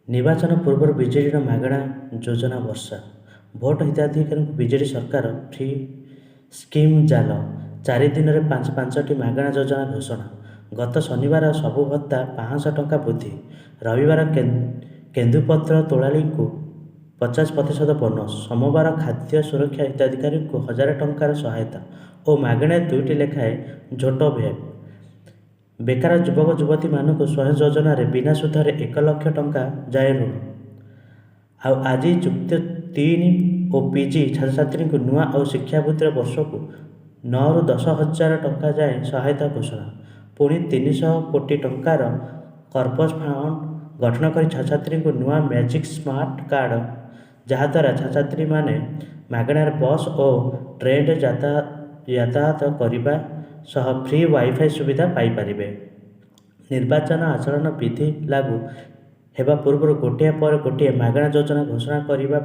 ନିର୍ବାଚନ ପୂର୍ବରୁ ବିଜେଡ଼ିର ମାଗଣା ଯୋଜନା ବର୍ଷା। ଭୋଟ ହିତାଧିକାରୀଙ୍କୁ ବିଜେଡି ସରକାର ଫ୍ରି ସ୍କିମ୍ ଜାଲ। 4 ଦିନରେ ପାଞ୍ଚ ପାଞ୍ଚଟି ମାଗଣା ଯୋଜନା ଘୋଷଣା। ଗତ ଶନିବାର ସବୁ ଭତ୍ତା 500 ଟଙ୍କା ବୃଦ୍ଧି। ରବିବାର କେନ୍ଦୁପତ୍ର ତୋଳାଳିଙ୍କୁ 50% ବୋନସ୍। ସୋମବାର ଖାଦ୍ୟ ସୁରକ୍ଷା ହିତାଧିକାରୀଙ୍କୁ 1000 ଟଙ୍କାର ସହାୟତା ଓ ମାଗଣାରେ ଦୁଇଟି ଲେଖାଏଁ ଝୋଟ ବ୍ୟାଗ୍। ବେକାର ଯୁବକ ଯୁବତୀମାନଙ୍କୁ ସ୍ୱୟଂ ଯୋଜନାରେ ବିନା ସୁଧରେ 1 ଲକ୍ଷ ଟଙ୍କା ଯାଏଁ ଋଣ। ଆଉ ଆଜି ଯୁକ୍ତ 3 ଓ ପିଜି ଛାତ୍ରଛାତ୍ରୀଙ୍କୁ ନୂଆ ଓ ଶିକ୍ଷାବୃତ୍ତିର ବର୍ଷକୁ 9ରୁ 10 ହଜାର ଟଙ୍କା ଯାଏଁ ସହାୟତା ଘୋଷଣା। ପୁଣି 300 କୋଟି ଟଙ୍କାର କର୍ପସ୍ ଫଣ୍ଡ ଗଠନ କରି ଛାତ୍ରଛାତ୍ରୀଙ୍କୁ ନୂଆ ମ୍ୟାଜିକ୍ ସ୍ମାର୍ଟ କାର୍ଡ଼, ଯାହାଦ୍ୱାରା ଛାତ୍ରଛାତ୍ରୀମାନେ ମାଗଣାରେ ବସ୍ ଓ ଟ୍ରେନରେ ଯାତାୟାତ କରିବା ସହ ଫ୍ରି ୱାଇଫାଇ ସୁବିଧା ପାଇପାରିବେ। ନିର୍ବାଚନ ଆଚରଣ ବିଧି ଲାଗୁ ହେବା ପୂର୍ବରୁ ଗୋଟିଏ ପରେ ଗୋଟିଏ ମାଗଣା ଯୋଜନା ଘୋଷଣା କରିବା ପାଇଁ।